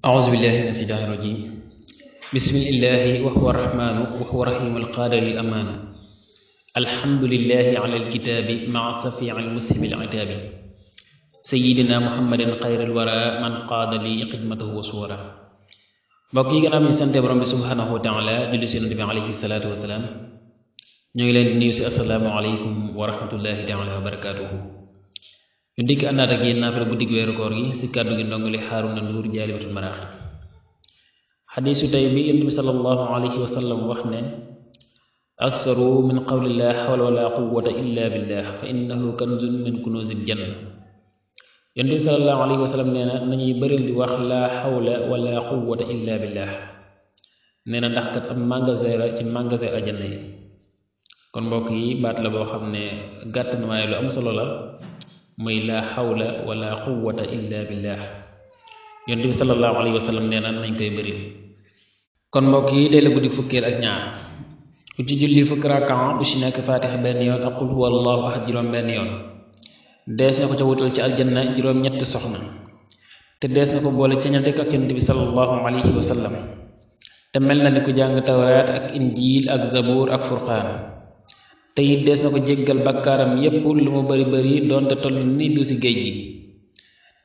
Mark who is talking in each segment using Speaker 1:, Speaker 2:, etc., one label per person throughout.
Speaker 1: أعوذ بالله من الشيطان الرجيم بسم الله وهو الرحمن وهو الرحيم القادر الأمان الحمد لله على الكتاب مع الصفيع المسلم العتاب سيدنا محمد خير الورى من قاد لي خدمته وصورا mbokk yi gannaaw bi ñu sante borom bi subhanahu wa taala julli si yonent bi alayhi salaatu wasalaam ñu ngi leen di nuyu si assalaamu aleykum wa rahmatullahi taala wa barakaatuhu ñu dikk àndaat ak yéen naafila guddig weeru koor gi si kàddu gi ndongali Haaruna Nduur jaalibatul maraaxi xadiisu tey bi yonent bi sallallahu alayhi wa sallam wax ne aksaru min qawli laa hawla wala quwwata illa billah fa innahu kanzun min kunuzil janna yonent bi sallallahu alayhi wa sallam nee na nañuy bëril di wax laa hawla wala quwwata illa billah nee na ndax kat am magasin la ci magasin ajanna yi kon mbokk yi baat la boo xam ne gàtt na waaye lu am solo la muy laa hawla wala quwwata illa billah yonent bi sallallahu alayhi wa sallam nee na nañ koy bëri kon mbokk yi tey la guddi fukkeel ak ñaar ku ci julli fukki rakaa bu ci nekk faatixa benn yoon ak qul huwa allahu ahad juróom benn yoon dees na ko ca wutal ci aljanna juróom ñetti soxna te dees na ko boole ca ña dëkk ak yonent bi sallallahu alayhi wa sallam te mel na ni ku jàng tawraat ak injiil ak zabuur ak furqaan te it dees na ko jéggal bakkaaram yépp lu mu bari bari doonte toll ni du si géej gi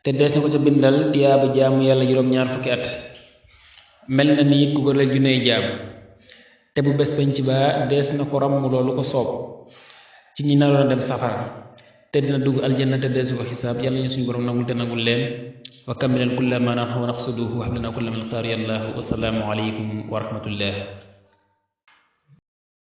Speaker 1: te dees na ko ca bindal tiyaaba jaamu yàlla juróom ñaar fukki at mel na ni it ku goreel juney jaam te bu bés penc ba dees na ko ràmm loolu ko soob ci ñi naroon a dem safara te dina dugg aljanna te deesu ko xisaab yàlla ñu suñu borom nangul te nangul leen wa kamilan kulla ma nahnu naqsuduhu wa hablana kulla min xtaar yàllaahu wasalaamu aleykum wa rahmatullah